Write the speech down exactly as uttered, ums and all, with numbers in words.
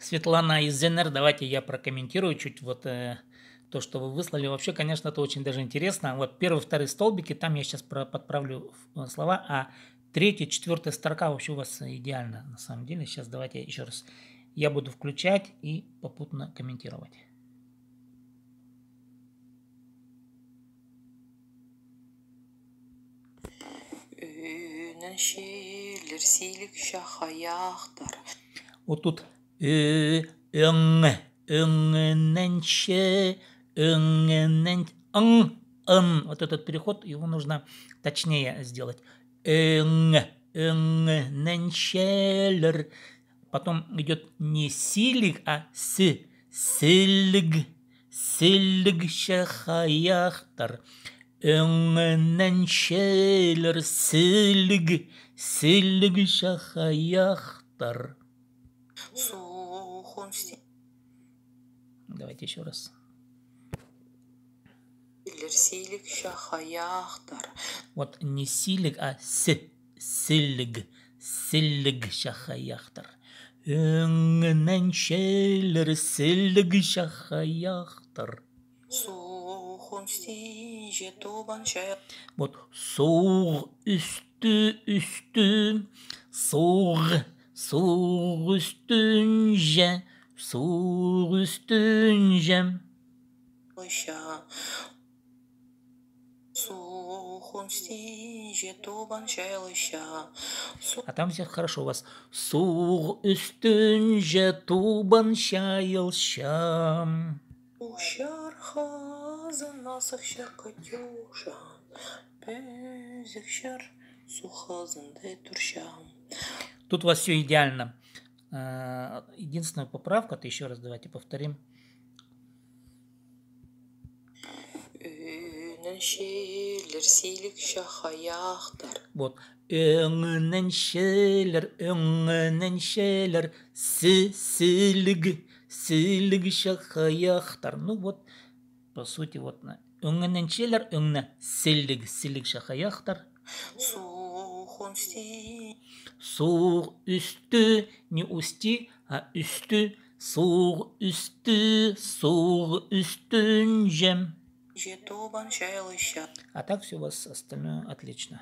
Светлана из З Н Р, давайте я прокомментирую чуть вот э, то, что вы выслали. Вообще, конечно, это очень даже интересно. Вот первый, второй столбики, там я сейчас про- подправлю э, слова, а третья, четвертая строка вообще у вас идеально, на самом деле. Сейчас давайте еще раз. Я буду включать и попутно комментировать. Ӧңненчелер сіліг чахайахтар. Вот тут ӧ, ӧң, ӧңненче, ӧңнен, ың, ын. Вот этот переход, его нужно точнее сделать. Ӧң, ӧңненчелер. Потом идёт не сіліг, а сі. Сіліг, сіліг чахайахтар. Ӧңненчелер сіліг, сіліг чахайахтар. Суғын сі- Давайте еще раз. Лер сіліг чахайахтар. Вот не сіліг, а сі. Сіліг. Сіліг чахайахтар. Ӧңненчелер сіліг чахайахтар. Суғ ӱстӱнҷе тобан чай. Вот суғ ӱстӱ, ӱстӱ. Суғ, суғ ӱстӱнҷе, суғ ӱстӱнҷе. Лыша. Суғ ӱстӱнҷе тобан чайлыша. Су- А там всё хорошо у вас. Суғ ӱстӱнҷе тобан чайлыша. Ушар хазын асыхча Катюша. Пӧзік чар суғ хазында турча. Тут у вас всё идеально. Э, единственная поправка, то ещё раз давайте повторим. Ӧңненчелер сіліг чахайахтар. Вот. Ӧңненчелер, ӧңненчелер, сі, сіліг, сіліг чахайахтар. Ну вот, по сути, вот на. Ӧңненчелер, ӧңне, сіліг, сіліг чахайахтар. Суғ ӱстӱ. Суғ ӱстӱ, не ӱстӱ, а ӱстӱ. Суғ ӱстӱ, суғ ӱстӱнҷе. Же тобан чайлыша. А так всё у вас остальное отлично.